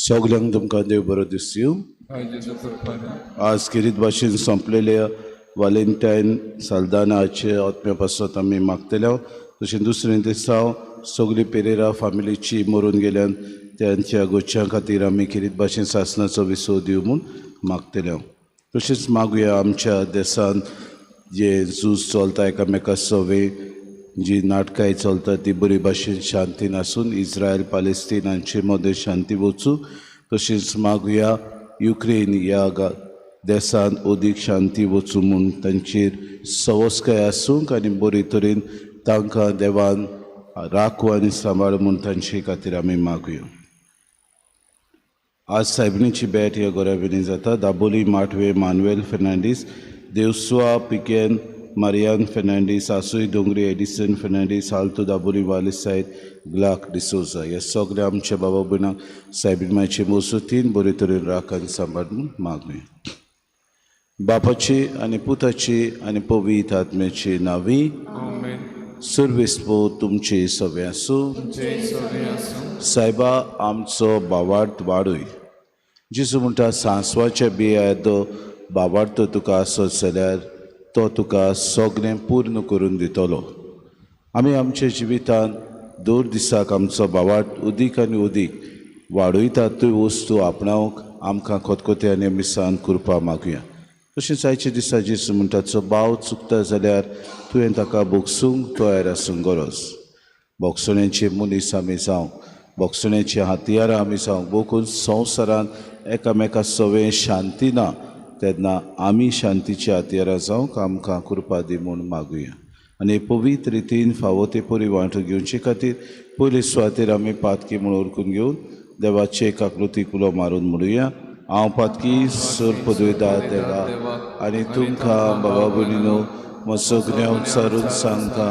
सगल्यांक तुमकां देव बरो दिसयो। आज खेरीत भाशेन सोंपलेल्या वालेंटायन साल्दानाचे आत्म्या पासत आमी मागतले। तशें दुसरें दिसा सगळी पेरेरा फामिलीची मरून गेल्यान त्यांच्या गोच्यां खातीर आमी खेरीत भाशेन सासणाचो विसव दिवं म्हूण मागतले। तशेंच मागुया आमच्या देशांत जे झूज चलता एकामेका सवे जी नाटकांय चलता ती बरी भाशेन शांतीन आसून इस्रायल पालेस्तीन हांचे मदें शांती वचूं। तशेंच मागुया युक्रेन ह्या देशांत अदीक शांती वचूं म्हूण तांचेर सवस्काय आसूंक आनी बरे तरेन तांकां देवान राखू आनी सांबाळ म्हूण तांचे खातीर आमी मागुया। आज सायबिणीची भेट ह्या गोराबिनी जाता। दाबोली माटवे मानुएल फेर्नांडीस, देवसुआ पिकेन, मारियान फेर्नांडीस, आसुय दोंगरी, एडिसन फेर्नांडीस, आल्तो दाबोली वालिसायत, ग्लाक डिसोजा ह्या सगळ्या आमच्या बाबा भयणांक सायबीण मायचे मोसुतीन बरे तरेन राख आनी सांबाळ म्हूण मागुया। बापाची आनी पुताची आनी पवित्र आत्म्याची नांवी सर्वेस्पो तुमचे सगळे आसूं। सायबा आमचो भावार्थ वाडय। जेजू म्हणटा सांसवाच्या बिया भावार्थ तुका आसत जाल्यार तो तुका सगळें पूर्ण करून दितलो। आमी आमच्या जिवितांत दर दिसाक आमचो भावार्थ उदीक आनी उदीक वाडयता त्यो वस्तू आपणावंक आमकां खतखतें आनी मिसान करपा मागुया। तशेंच आयच्या दिसा जेजू म्हणटा चो भाव चुकता जाल्यार तुवें ताका बोगसूंक तयार आसूंक गरज। बोगसण्याचे मनीस आमी जावंक, बोगसण्याचे हातयारां आमी जावंक, बोकून संवसारांत एकामेका सवें शांती ना तेन्ना आमी शांतीची हातयारां जावंक आमकां कृपा दी म्हूण मागुया। आनी पवित्र रितीन फावो ते परी वांटो घेवचे खातीर पयले सुवातेर आमी पातकी म्हूण ओळखून घेवन देवाचे काकृतीक उलो मारून म्हणुया। हांव पातकी सोर पदवेदार देवा आनी तुमकां बाबा भयणीनो म्हजो गुन्यांव उच्चारून सांगता,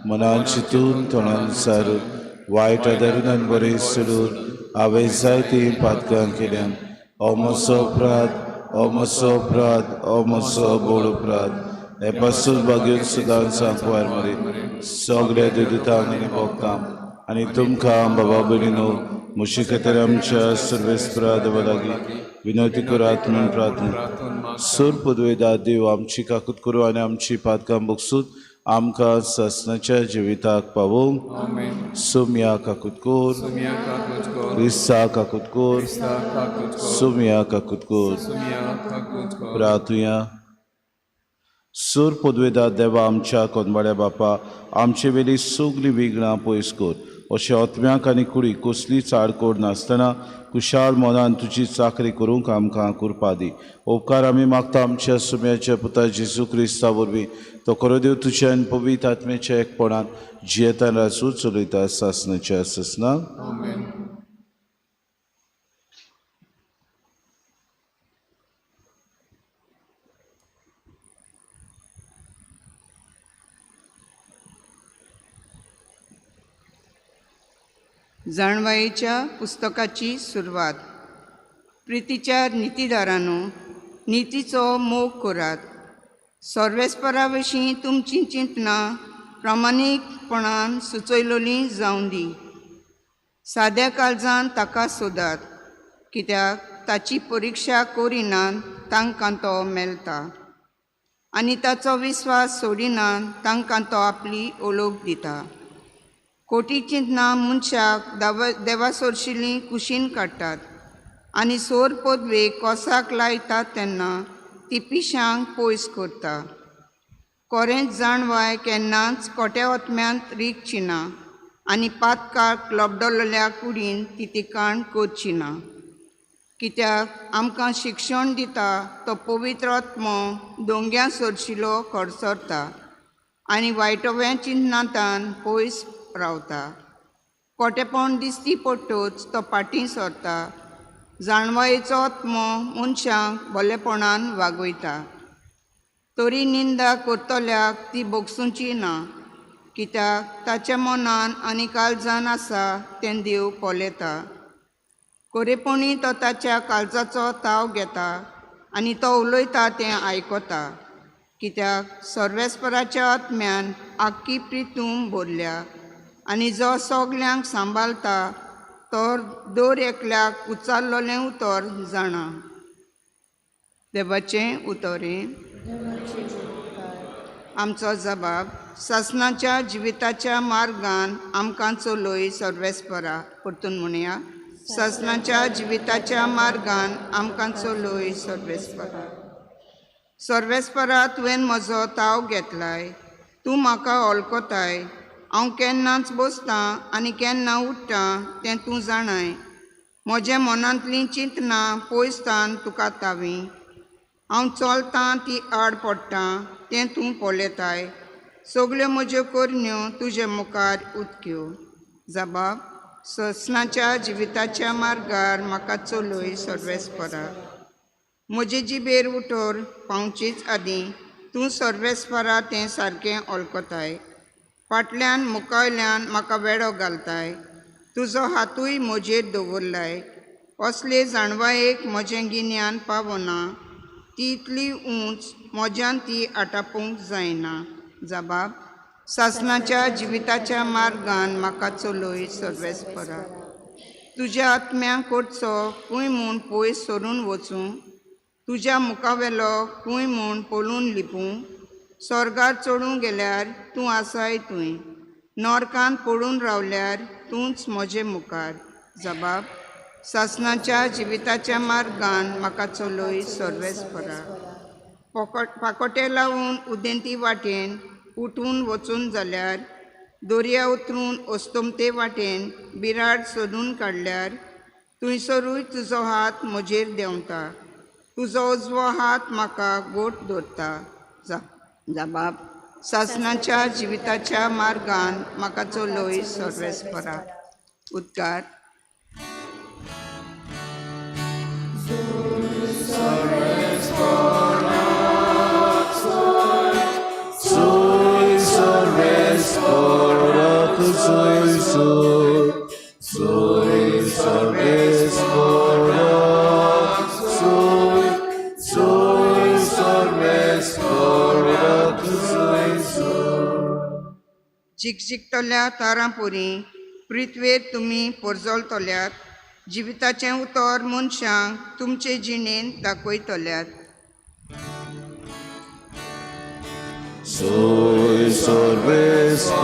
मनान चिंतून तोंडान उच्चारून वायट आदारून आनी बरें सोडून हांवें जायतीं पातकां केल्यान। हो म्हजो अपराध, हो म्हजो अपराध, हो म्हजो बोड अपराध। हे पासून बागेवन सुदान सांकवार मरे सगळ्या देवदूतांक आनी भक्तांक आनी तुमकां बाबा भयणीनो म्हजे खातीर आमच्या सर्वेस्परा देवा लागीं विनवती करात म्हूण प्रार्थना। सोर पदवेदार देव आमची काकूत करूं आनी आमची पातकां बगसून आमकां सासणाच्या जिविताक पावोवंक। सोम्या काकूत कोर, क्रिस्ता काकूत कोर, सोम्या काकूत कोर। प्रार्थुया। सोर पदवेदार देवा आमच्या कोनवाड्या बापा आमचे वेली सगळीं विघ्नां पयस कर, अशें आत्म्याक आनी कुडीक कसलीच आडकोड नासतना कुशाल मनान तुजी चाकरी करूंक आमकां कृपा दी। उपकार आमी मागता आमच्या सुम्याच्या पुता जेजू क्रिस्ता वरवीं तो खरो देव तुज्या आनी पवित्र आत्म्याच्या एकपणान जियेतान राजू चलयता सासणाच्या सासणाक। जाणवायेच्या पुस्तकाची सुरवात। प्रितीच्या नितीदारांनो नितीचो मोग करात। सर्वेस्परा विशीं तुमचीं चिंतनां प्रामाणीकपणान सुचयलोलीं जावं दी। साद्या काळजान ताका सोदात, कित्याक ताची परिक्षा करिनात तांकां तो मेळटा आनी ताचो विस्वास सोडिनात तांकां तो आपली ओळख दिता। कोटी चिंतनां मनशाक देवा सोरशिल्लीं कुशीन काडटात आनी सोर पदवेक कोसाक लायतात तेन्ना ती पिशांक पयस करता। कोरेंच जाणवाय केन्नाच कोट्या ओतम्यांत रिगची ना आनी पातकाक लबडलेल्या कुडीन ती तिकाण करची ना, कित्याक आमकां शिक्षण दिता तो पवित्र आत्मो दोंग्या सोरशिलो कडसरता आनी वायटव्या चिंतनांतान पयस रावता। कोटेपण दिसती पडटच तो पाटी सरता। जाणवायेचो आत्मो मनशांक बरेपणान वागयता, तरी निंदा करतल्याक ती भोगसुची ना, कित्याक ताच्या मनान आनी काळजान आसा तें देव पळयता। कोरेपणी तो ताच्या काळजाचो ताव घेता आनी तो उलयता तें आयकता, कित्याक सर्वेस्पराच्या आत्म्यान आख्खी प्रितूम भरल्या आनी जो सगल्यांक सांबाळता तो दर एकल्याक उचारलोलें उतर जाणा. देवाचें उतरें. आमचो जबाब सासणाच्या जिविताच्या मार्गान आमकां चलय सर्वेस्परा. परतून म्हणया, सासणाच्या जिविताच्या मार्गान आमकां चलय सर्वेस्परा. सर्वेस्परा, तुवें म्हजो ताव घेतलाय, तूं म्हाका वळखताय. हांव केन्नाच बसतां आनी केन्ना उठ्ठां तें तूं जाणाय. म्हज्या मनांतलीं चिंतनां पयसतान तुका तावी. हांव चलतां ती आड पडटा तें तूं पळयताय. सगल्यो म्हज्यो करण्यो तुजे मुखार उदक्यो. जबाब ससनाच्या जिविताच्या मार्गार म्हाका चलय सर्वेस्परा. म्हजे जिबेर उठोर पावचेच आदीं तूं सर्वेस्परा तें सारकें वळखताय. फाटल्यान मुखावयल्यान म्हाका वेडो घालताय. तुजो हातूय म्हजेर दवरलाय. असले जाणवायेक म्हजें गिन्यान पावना. ती इतली उंच म्हज्यान ती आटापूंक जायना. जबाब सासणाच्या जिविताच्या मार्गान म्हाका चलय सर्वेस्परा. तुज्या आत्म्याक करचो खंय म्हूण पयस सरून वचूं, तुज्या मुखावेलो खंय म्हूण पळून लिपूं. स्वर्गार चडूंक गेल्यार तूं आसाय थंय, नरकांत पडून रावल्यार तूंच म्हजे मुखार. जबाब सासणाच्या जिविताच्या मार्गान म्हाका चलय सर्वेस्परा. पाकोटे लावन उदेंती वाटेन उठून वचून जाल्यार, दर्या उतरून अस्तमते वाटेन बिराड सोदून काडल्यार, थंयसरूय तुजो हात म्हजेर देंवता. तुजो उजवो हात म्हाका गोट दवरता. जबाब सासणाच्या जिविताच्या मार्गान म्हाका चलय सर्वेस्परा. उद्गार. झिकझिकतल्या तारांपुरी पृथ्वेर तुमी पोरजोलतल्यात. जिविताचें उतर मनशांक तुमचे जिणेन दाखयतल्यात. Soy सर्वेस्परा,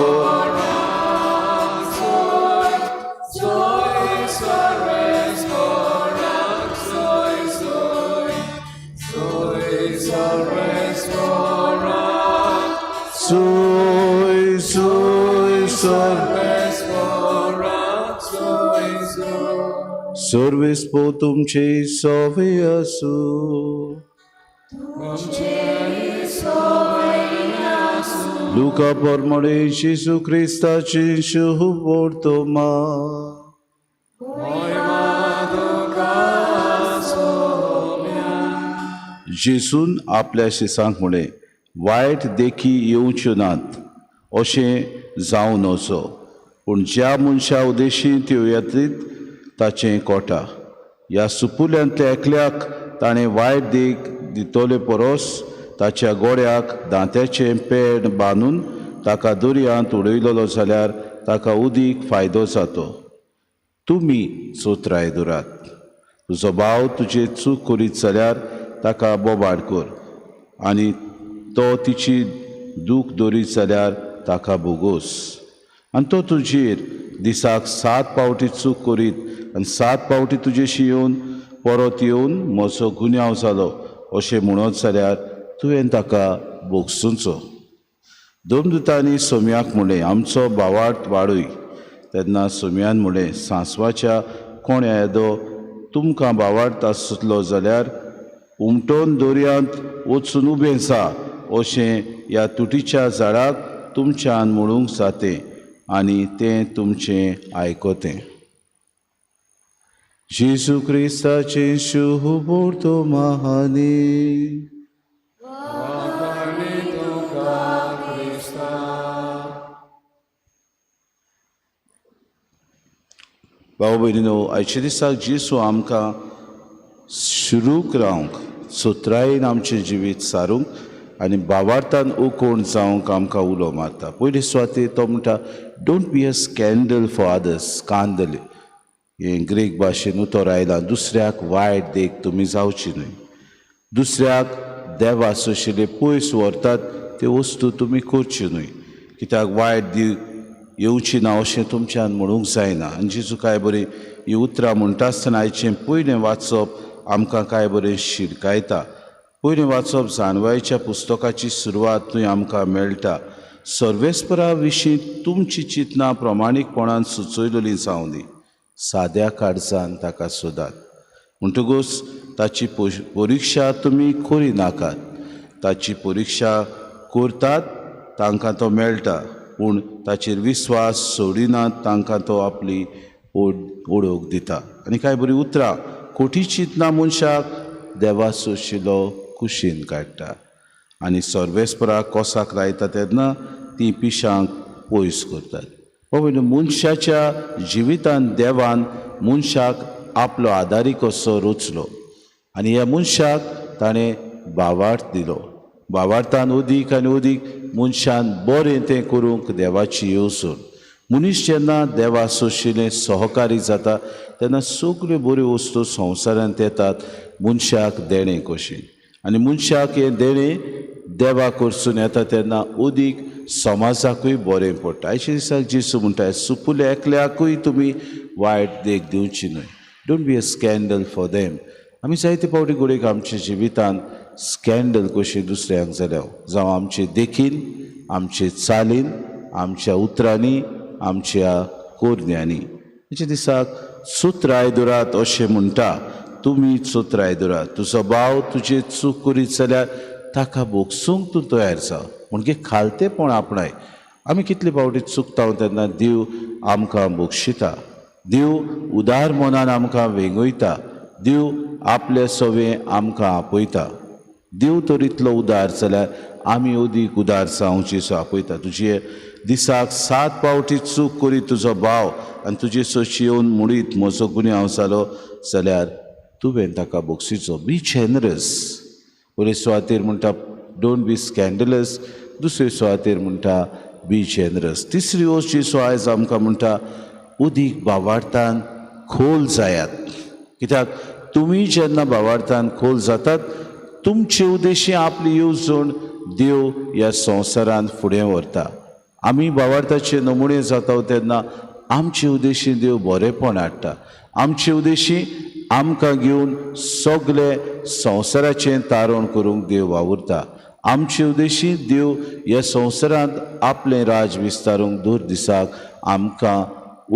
soy सर्वेस्परा, soy soy soy सर्वेस्परा, soy soy सर्वेस्परा, soy soy सर्वेस्पो तुमचे सवे आसूं. लुका परमळे जेजू क्रिस्ताचे शुभवर्तमान. जेजून आपल्या शिसांक म्हळें, वायट देखी येवच्यो नात अशें जावं नजो, पूण ज्या मनशा उदेशी त्यो येतीत ताचें कोटा. ह्या सुपुल्यांतल्या एकल्याक ताणें वायट देख दितले परस ताच्या गोड्याक दांत्याचें पेड बांदून ताका दर्यांत उडयलेलो जाल्यार ताका उदीक फायदो जातो. तुमी चोत्राय दवरात. तुजो भाव तुजे चूक करीत जाल्यार ताका बोबाड कर, आनी तो तिची दूख दवरीत जाल्यार ताका भोगोस. आनी तो तुजेर दिसाक 7 पावटी चूक करीत आनी 7 पावटी तुजेशी येवन परत येवन म्हजो गुन्यांव जालो अशें म्हणत जाल्यार तुवें ताका भोगसुचो. दोमदुतांनी सोम्याक म्हणलें, आमचो भावार्थ वाडय. तेन्ना सोम्यान म्हणलें, सांसवाच्या कोण्या येदो तुमकां भावार्थ आसलो जाल्यार उमटोन दर्यांत वचून उबें जा अशें ह्या तुटीच्या झाडाक तुमच्यान म्हणूंक जातें आनी तें तुमचें आयकतें. जेजू क्रिस्ताचें शुभवर्तमान. भाव भयणीनो, आयच्या दिसाक जेजू आमकां सुरूक रावंक, सोत्रायेन आमचें जिवीत सारूंक आनी भावार्थान उकोण जावंक आमकां उलो मारता. पयले सुवातेर तो म्हणटा, don't be a scandal for others. स्कांदल हें ग्रीक भाशेन उतर आयलां. दुसऱ्याक वायट देख तुमी जावची न्हय. दुसऱ्याक देवा सोशिल्ले पयस व्हरतात त्यो वस्तू तुमी करच्यो न्हय, कित्याक वायट येवची ना अशें तुमच्यान म्हणूंक जायना. आनी जेजू काय बरी ही उतरां म्हणटा आसतना आयचें पयलें वाचप आमकां काय बरें शिरकायता. पयलें वाचप जाणवायच्या पुस्तकाची सुरवात थंय आमकां मेळटा. सर्वेस्परा विशीं तुमची चिंतनां प्रमाणीकपणान सुचयलेली जावं दी, साद्या काळजान ताका सोदात. म्हणटकूच ताची परिक्षा तुमी करी नाकात. ताची परिक्षा करतात तांकां तो मेळटा, पूण ताचेर विस्वास सोडिनात तांकां तो आपली ओळख दिता. आनी कांय बरी उतरां, कोटी चिंतनां मनशाक देवा सोशिलो कुशीन काडटा आनी सर्वेस्पराक कोसाक लायता तेन्ना ती पिशांक पयस करतात. बाबा, मनशाच्या जिवितान देवान मनशाक आपलो आदारी कसो रचलो आनी ह्या मनशाक ताणें भावार्थ दिलो. भावार्थान अदीक आनी अदीक मनशान बरें तें करूंक देवाची येवजण. मनीस जेन्ना देवा सोशिल्लें सहकारी जाता तेन्ना सगल्यो बऱ्यो वस्तू संवसारांत येतात मनशाक देणें कशें. आनी मनशाक हें देणें देवा कडसून येता तेन्ना अदीक समाजाकूय बरें पडटा. आयच्या दिसाक जेजू म्हणटा, सुपुल्ल्या एकल्याकूय तुमी वायट देख दिवची न्हय. Don't be a scandal for them. आमी जायते फावटी घडयेक आमच्या जिवितान स्कँडल कशी दुसऱ्यांक जाल्या, जावं आमचे देखीन, आमचे चालीन, आमच्या उतरांनी, आमच्या कोरण्यांनी. आयच्या दिसाक चुत्राय दुरात अशें म्हणटा, तुमी चुत्राय दुरात. तुजो भाव तुजे चूक करीत जाल्यार ताका भोगसूंक तूं तयार जाव, म्हणजे खालतेपण आपणाय. आमी कितले फावटी चुकता तेन्ना देव आमकां बक्षिता, देव उदार मनान आमकां वेंगयता, देव आपले सवे आमकां आपयता. देव तर इतलो उदार जाल्यार आमी अदीक उदार जावंची सो आपयता. तुजे दिसाक 7 फावटी चूक करीत तुजो भाव आनी तुजे सोशी येवन म्हणीत म्हजो गुन्यांव जालो जाल्यार तुवें ताका बक्षिचो. बी जेनरस. पयले सुवातेर म्हणटा don't be scandalous, दुसरे सुवातेर म्हणटा बी जेनरस, तिसरी वस्त जेजू आयज आमकां म्हणटा अदीक भावार्थान खोल जायात. कित्याक तुमी जेन्ना भावार्थान खोल जातात तुमचे उद्देशी आपली येवजण देव ह्या संवसारांत फुडें व्हरता. आमी भावार्थाचे नमुणे जाता तेन्ना आमचे उद्देशी देव बरेंपण हाडटा. आमचे उद्देशी आमकां घेवन सगळे संवसाराचें तारण करूंक देव वावुरता. आमचे उद्देशी देव ह्या संवसारांत आपलें राज विस्तारूंक दर दिसाक आमकां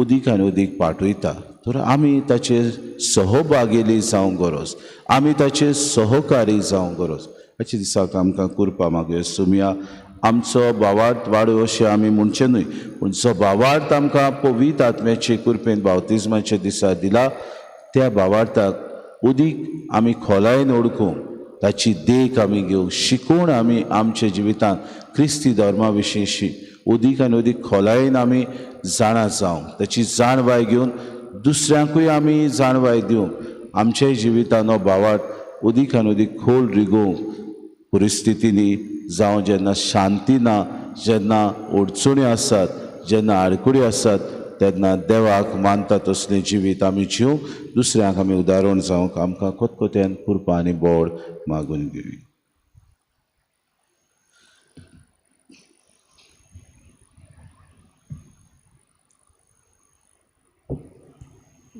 अदीक आनी अदीक पाठयता. तर आमी ताचे सहभागेली जावंक गरज, आमी ताचे सहकारी जावंक गरज. हाचे दिसाक आमकां कृपा मागूया. सुमया आमचो भावार्थ वाडो अशें आमी म्हणचें न्हय, पूण जो भावार्थ आमकां पवित्र आत्म्याचे कृपेन बावतिज्माच्या दिसा दिला त्या भावार्थाक अदीक आमी खोलायेन ओळखूंक, ताची देख आमी घेवंक, शिकून आमी आमच्या जिवितांत क्रिस्ती धर्मा विशीं अदीक आनी अदीक खोलायेन आमी जाणा जावंक, ताची जाणवाय घेवन दुसऱ्यांकूय आमी जाणवाय दिवंक, आमच्याय जिवितान हो भावार्थ अदीक आनी अदीक खोल रिगोवंक, परिस्थितींनी जावं जेन्ना शांती ना, जेन्ना अडचण्यो आसात, जेन्ना आडखळी आसात तेन्ना देवाक मानता तसलें जिवीत आमी जिवंक, दुसऱ्यांक आमी उदाहरण जावंक आमकां खतखत्यान कृपा आनी बोड मागून घेवया.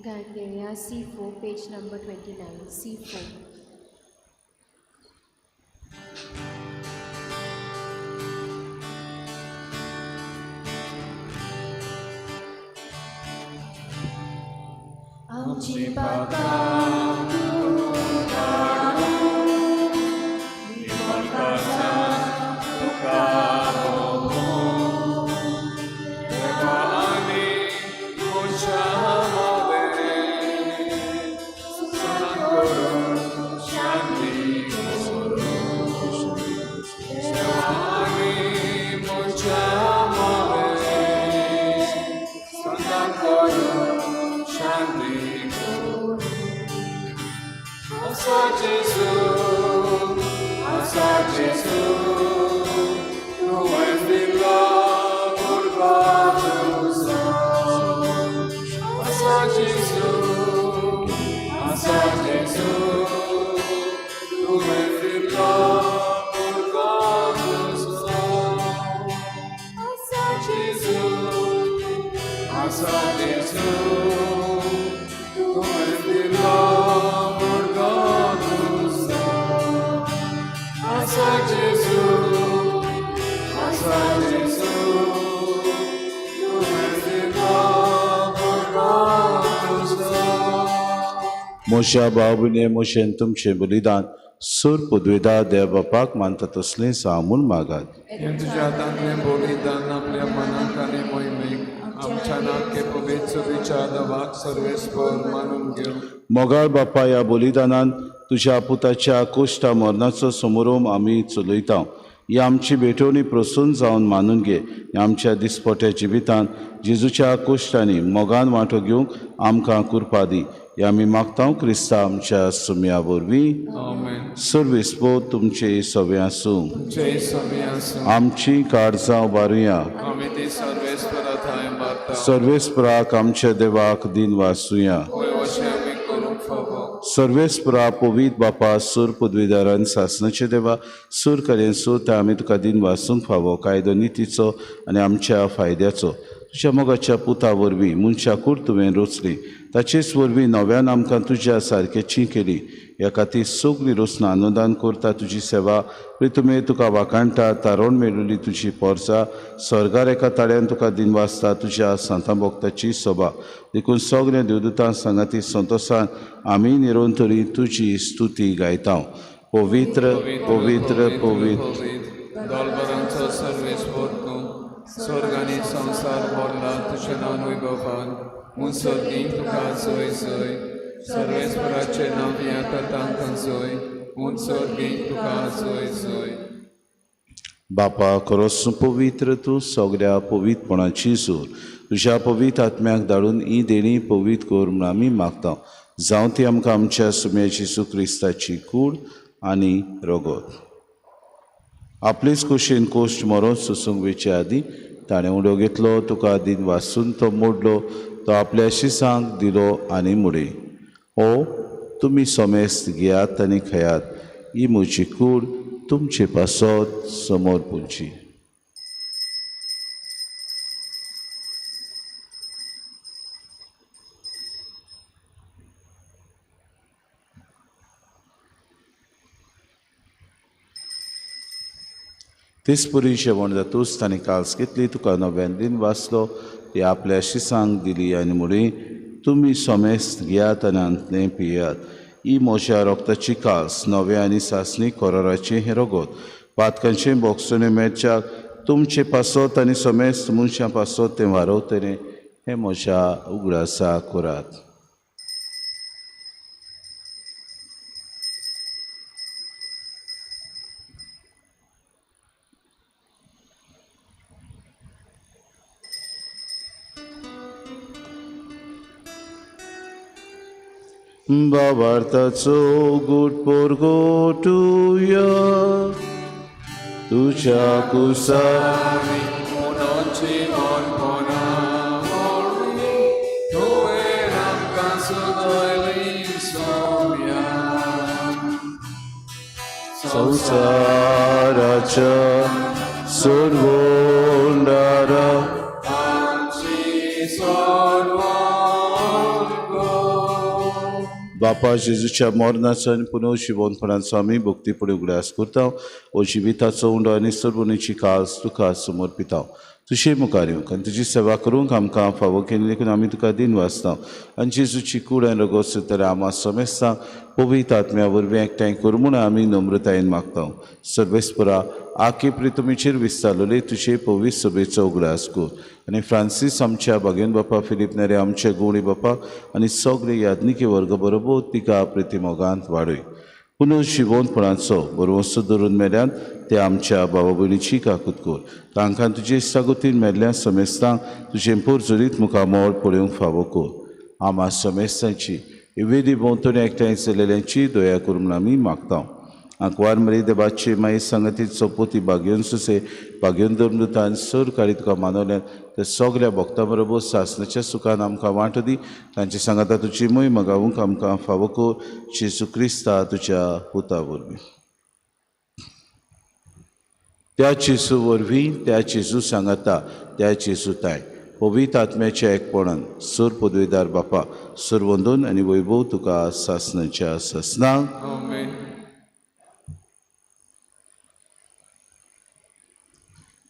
गान घेवया C4, page number 29, C4. आमची पापां तूं काडून, तुका देवा आनी मनशां मदें सुखान करून शांती करूं. देवा आनी मनशां मदें सुखान करून शांती करूं. आसा जेजू, आसा जेजू, तुवें दिलो उर्बा तुजो. आसा जेजू, आसा जेजू तुवें दिलो मुर्गो तुजो आसा जेजू आसा जेजू तुवें दिलो मुर्गो तुजो. मोशा भाव भयणी, मोशेन तुमचें बलिदान सूर पुदवेदा देव बापाक मानता तसलें सामून मागात. हें तुज्या हातांतलें बलिदान आपल्या मनाक आनी मोहिमेक आमच्या नाके पवित्र सुविचार दवाक सर्वेस्पर मानून घेवं. मोगाळ बापा, ह्या बलिदानान तुज्या पुताच्या कोश्टा मरणाचो समारोप आमी चलयता. ही आमची भेटवणी प्रसून जावन मानून घे. आमच्या दिसपट्या जिवितांत जेजूच्या कोश्टांनी मोगान वांटो घेवंक आमकां कृपा दी. हे आमी मागता क्रिस्ता आमच्या सुम्या वरवीं. आमेन. सर्वेस्पोर तुमचे सवे आसूं. तुमचेय सवे आसूं. आमची काळजां उबारुया. आमी ती सर्वेस्परा थंय मारता. सर्वेस्पराक आमच्या देवाक दिन वासुया. होय, अशें आमी करूंक फावो. सर्वेस्परा पवीत बापा, सूर पदवीदारान सासणाचे देवा, सूर करेन सूर त्या आमी तुका दिन वासूंक फावो कायदो नितीचो आनी आमच्या फायद्याचो. तुज्या मोगाच्या पुता वरवीं मनशा कूड तुवें रोचली, ताचेच वरवीं नव्यान आमकां तुज्या सारकेची केली. ह्या खातीर सगळीं रोसना अनुदान करता तुजी सेवा प्रितुमे तुका वाखाणटा. तारोण मेळिल्ली तुजी पोरसा स्वर्गार एका ताळ्यान तुका दिन वाचता तुज्या सांतां भक्ताची सोबा. देखून सगळ्या देवदूतां सांगाती संतोसान आमी निरंतरी तुजी स्तुती गायता. पवित्र पवित्र पवित्र दलबरांचो सर्वेस्पर तूं, स्वर्ग आनी संवसार भरला तुजें नांव वैभवान. म्हूण सर्गीं तुका जय जय. सर्वेस्पराचें नांव येता तांकां जय. म्हूण सर्गीं तुका जय जय. बापा, खरोच पवित्र तूं, सगळ्या पवित्रपणाची सूर. तुज्या पवित्र आत्म्याक धाडून ही देणी पवित्र कर म्हूण आमी मागता. जावं ती आमकां आमच्या सुम्या जेजू क्रिस्ताची कूड आनी रगत. आपलेच कुशीन कोश्ट मरोन सोसूंक वेचे आदीं ताणें उडो घेतलो, तुका दिन वासून तो मोडलो, तो आपल्या शिसांक दिलो आनी मुडे, ओ तुमी समेस्त घेयात आनी खेयात, ही म्हजी कूड तुमचे पासत समोर पुंची. तेच परी जेवण जातूच ताणें काल्स घेतली, तुका नव्यान दिन वाचलो, ती आपल्या शिसांक दिली आनी म्हणली, तुमी समेस्त घेयात आनी हांतलें पियात. ही म्हज्या रक्ताची काल्स, नव्या आनी सासणी कोराराचें हें रगत. पातकांचें बोगसणें मेळच्याक तुमचे पासत आनी समेस्त मनशां पासत तें वारवतलें. हें म्हज्या उगडासा करात. भावार्थाचो गुट पोरगोटुया तुज्या कुसा संसाराच्या सोडवणारा बापा जेजूच्या मरणाचो आनी पुनर्जिवनपणाचो आमी भक्तीपणी उगडास करता. ओ जिविताचो उंडो आनी सर्वणीची कास तुका समर्पिता. तुजे मुखार येवंक आनी तुजी सेवा करूंक आमकां फावो केली देखून आमी तुका दिन वाचता. आनी जेजूची कूड आनी रगत सुतर आमा समेस्तांक पवित्र आत्म्या वरवीं एकठांय कर म्हूण आमी नम्रतायेन मागता. सर्वेस्परा आखे प्रितुमीचेर विस्तारलेले तुजे पवित्र सभेचो उगडास कर आनी फ्रांसीस आमच्या बागेन बापा, फिलीप नेरे आमच्या गुवणी बापा आनी सगळे याज्ञिकी वर्ग बरोबर तिका प्रितिमोगांत वाडय. पुनर्जिवनपणाचो बरवसो धरून मेल्यान ते आमच्या भावा भयणीची काकूत कर. तांकां तुजे सागोतीन मेल्ल्या समेस्तांक तुजें पोरजोरीत मुखामळ पळोवंक फावो कर. आमा समेस्तांची वेदी भोंवतणी एकठांय चलयल्यांची दया कर म्हूण आमी मागता. आंकवार मरी देवाचे माई सांगाती चौपोती बागेवन सुसे बागेवन धर्मदूतान सर काळी तुका मानवल्यान ते सगळ्या भक्तां बरोबर सासणाच्या सुखान आमकां वांटो दी. तांचे सांगाता तुजी मोय मगावूंक आमकां फावो कर. जेजू क्रिस्ता तुज्या पुता वरवीं. त्या जेजू वरवीं, त्या जेजू सांगाता, त्या जेजू ताय पवित्र आत्म्याच्या एकपणान सूर पदवीदार बापा सुरवंदून आनी वैभव तुका सासनाच्या सासना. आमेन.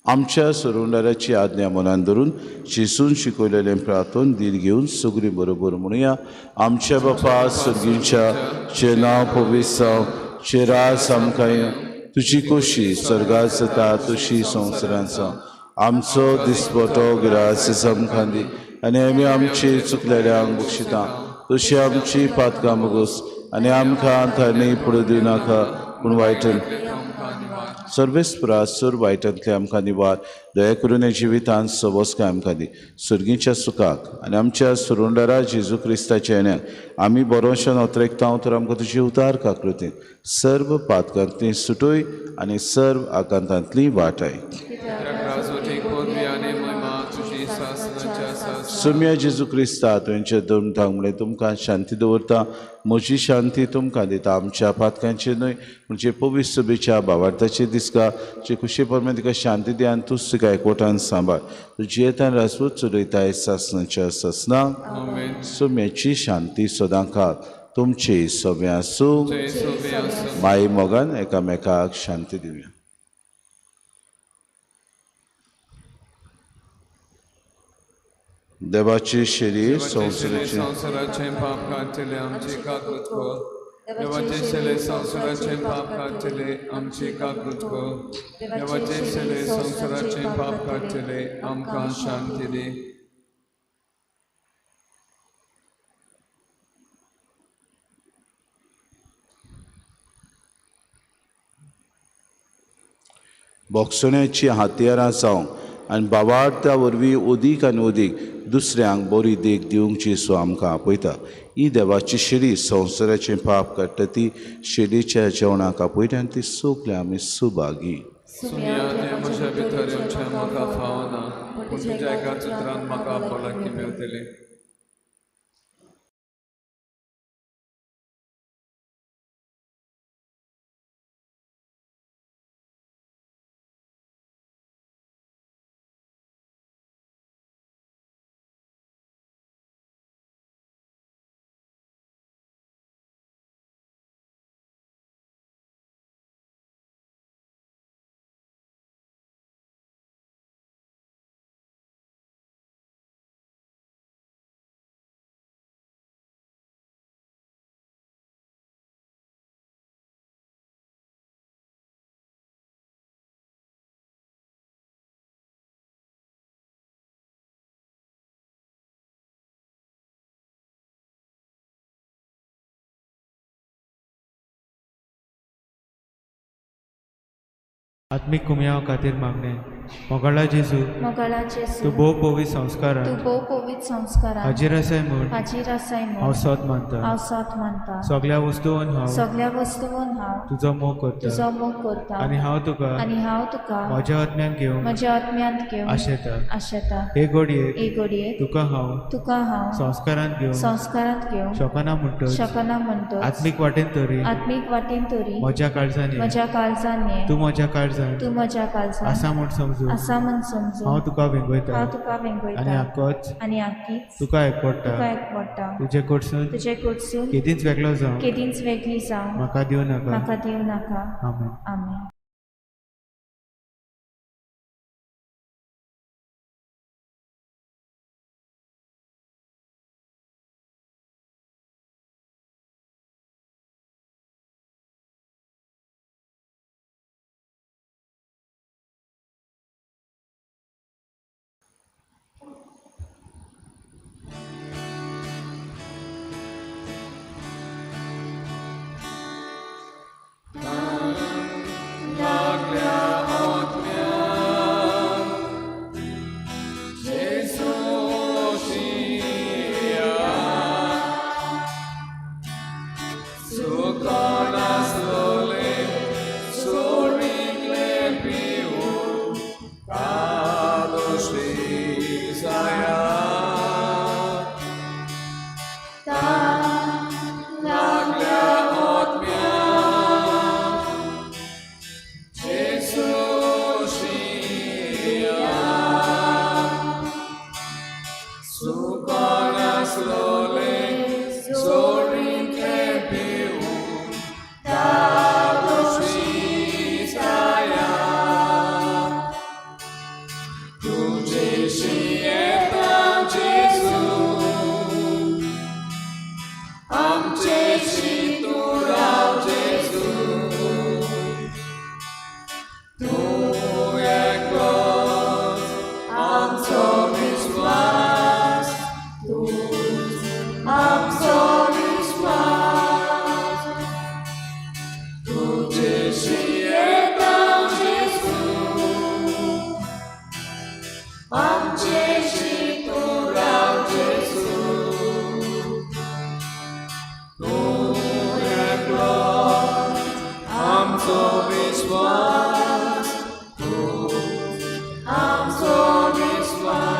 आमच्या सोडवणाऱ्याची आज्ञा मनान धरून जेजून शिकवलेलें प्रार्थन धीर घेवन सगळीं बरोबर म्हणुया. आमच्या बापा सर्गींच्या, चे नांव पवित्र जावं, चे राज आमकां येवं, तुजी खोशी स्वर्गात जाता तशी संवसारांत जावं. आमचो दिसपटो गिरास आमकां दी आनी आमी आमची चुकलेल्यांक बक्षिता तशी आमची पातकां बगोस आनी आमकां थंय पडूं दिवनाका पूण वायटन सर्वेस्परा सुर वायटांतले आमकां निवार. दया करून जिवितांत सबसकाय आमकां दी सर्गीच्या सुखाक आनी आमच्या सुरुंडारा जेजू क्रिस्ताच्या येण्याक आमी बरोशान अत्रेकता तर आमकां तुजी उतार काकृतीन सर्व पातकांतली सुटोय आनी सर्व आकांतांतली वाटाय. सुम्या जेजू क्रिस्ता तुमचे दोन म्हळें तुमकां शांती दवरता, म्हजी शांती तुमकां दिता. आमच्या पातकांचे न्हय म्हणजे पवित्र सभेच्या भावार्थाचे दिसका जे खुशे प्रमाणे तिका शांती दी आनी तूंच तिका एकवटान सांबाळ. तूं जियेतान राजपूत चलयताय सासनाच्या सासना. सुम्याची शांती सदां काळ तुमची सगळें आसूं. माई मोगान एकामेकाक शांती दिवया. देवाची शेली संवसाराचे पाप काडटले आमची काकूत कर. देवाचे शेले संवसाराचे पाप काडटले आमची काकूत कर. देवाचे शेले संवसाराचे पाप काडटले आमकां शांती दी. बोगसण्याची हातयारां जावं आनी बावार्था वरवीं ओदीक आनी ओदीक दुसऱ्यांक बरी देख दिवंक जेसू आमकां आपयता. ही देवाची शेली संवसाराचें पाप काडटा ती शेलीच्या जेवणाक आपयता आनी ती सगळीं आमी सुभागी. म्हज्या भितर येवचें म्हाका फावना, पूण तुज्या एकाच उतरान म्हाका भलायकी मेळटली. आत्मीक कुमयाव खातीर मागणें. मोगाळा जेजू, तूं भोव पवित्र संस्कारान हाजीर आसाय म्हूण हांव सत मानता. सगळ्या वस्तून हांव तुजो मोग करता आनी हांव तुका म्हज्या आत्म्यान घेवन आशेता. हे घडयेक तुका हांव संस्कारांत घेवन शकना म्हणटच आत्मीक वाटेन तरी म्हज्या काळजान तूं म्हज्या काळजान आसा म्हूण समजू हांव तुका वेंगयता आनी आकोच तुका एकवटा. तुजे कडसून केदींच वेगळो जावं म्हाका दिवं नाका. आमेन. सुकोनासलोले सोरींतले पिवन दादोशी साया तुजेशी येता जेजू आमचेशी तूं राव जेजू तूं एकलोच आमचो विश्वास तूंच आमचो विश्वास तुजेशी येता जेजू आमचेशी तूं राव जेजू तूं एकलोच आमचो विश्वास तूं आमचो विश्वास.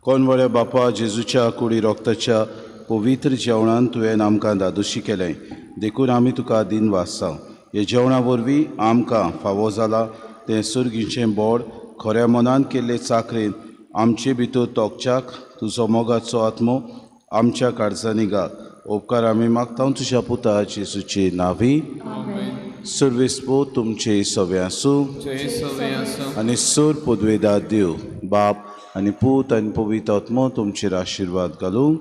कोणवळ्या बापा, जेजूच्या कुडी रोगताच्या पवित्र जेवणान तुवें आमकां दादोशी केलें, देखून आमी तुका दिनवासता. हे जेवणा वरवीं आमकां फावो जाला तें सुर्गीचें बोड खऱ्या मनान केल्ले चाकरेन आमचे भितर तोकच्याक तुजो मोगाचो आत्मो आमच्या काळजांनी घाल. उपकार आमी मागता तुज्या पुता जेजूचे नांवी. सर्वेस्पो तुमचे सवे आसूं आनी सूर पदवेदार देव बाप आनी पूत आनी पवित्र आत्मो तुमचेर आशिर्वाद घालूं.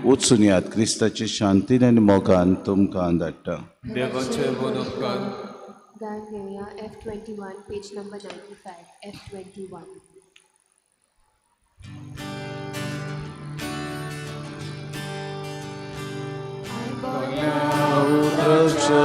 वचून याद क्रिस्ताचे शांतीन आनी मोगान तुमकां धाडटा. देवाचे उपकार. गायन घेवया F21 page number 95 F21. Sa